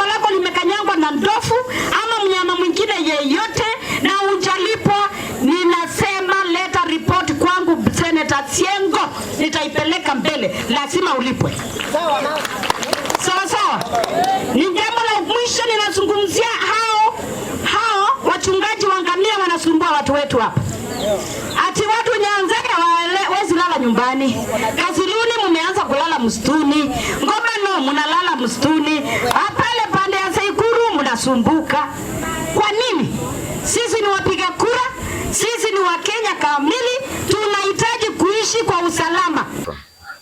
lako limekanyangwa na ndovu ama mnyama mwingine yeyote na hujalipwa, ninasema leta ripoti kwangu, Senator Syengo, nitaipeleka mbele, lazima ulipwe. Sawa sawa. Ni jambo la mwisho ninazungumzia hao wachungaji wa ngamia wanasumbua watu wetu hapa. Ati watu Nyanzale hawawezi lala nyumbani. Kasarani mumeanza kulala msituni. Ngomano mnalala msituni. Pale pande ya Tseikuru mnasumbuka. Kwa nini? Sisi ni wapiga kura, sisi ni Wakenya kamili, tunahitaji kuishi kwa usalama.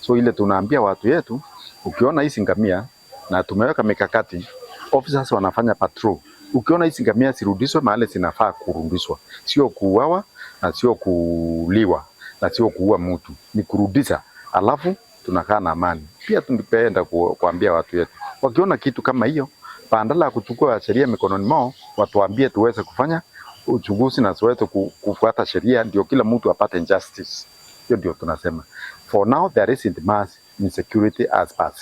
So ile tunaambia watu yetu, ukiona hizi ngamia na tumeweka mikakati, officers wanafanya patrol. Ukiona hizi ngamia zirudishwe mahali zinafaa kurudishwa, sio kuuawa na sio kuliwa na sio kuua mtu, ni kurudisha, alafu tunakaa na amani. Pia tungependa kuambia watu yetu, wakiona kitu kama hiyo, badala ya kuchukua sheria mikononi mwao, watuambie tuweze kufanya uchunguzi na tuweze kufuata sheria, ndio kila mtu apate justice. Hiyo ndio tunasema. For now there isn't much insecurity as per se.